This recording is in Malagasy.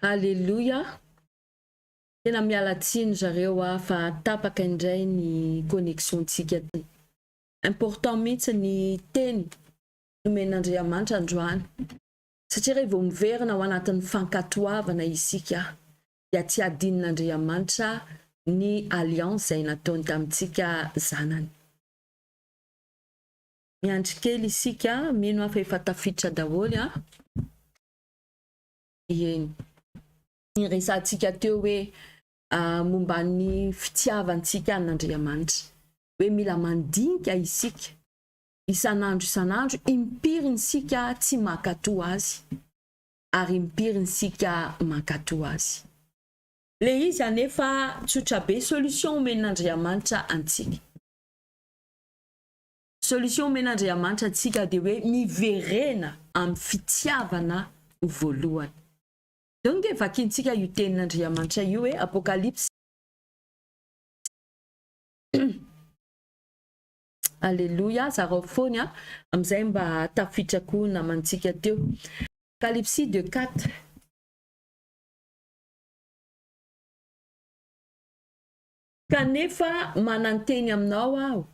Alléluia. Tena miala tsiny zareo a fa tapaka indray ny connexion-tsika. Important mihitsy ny teny nomen'Andriamanitra androany. Satria raha vao miverina ao anatin'ny fankatoavana isika dia tsy adinon'Andriamanitra ny alliance izay nataony tamintsika zanany. Miandry kely isika, mino aho fa efa tafiditra daholo an. Eny. Niresahantsika teo hoe momba ny fitiavantsika an'Andriamanitra. Hoe mila mandinika isika isan'andro isan'andro impiry isika tsy mankatò azy ary impiry isika mankatò azy. Le izy anefa tsotra be solution omen'Andriamanitra antsika. Solution omen'Andriamanitra antsika dia hoe miverena amin'ny fitiavana ho voalohany. Donc dia vakintsika io tenin'Andriamanitra io hoe Apokalypsy. Aleloia, zarao foana amin'izay mba tafiditra koa namantsika teo. Apokalypsy de 4. Kanefa mananteny aminao aho.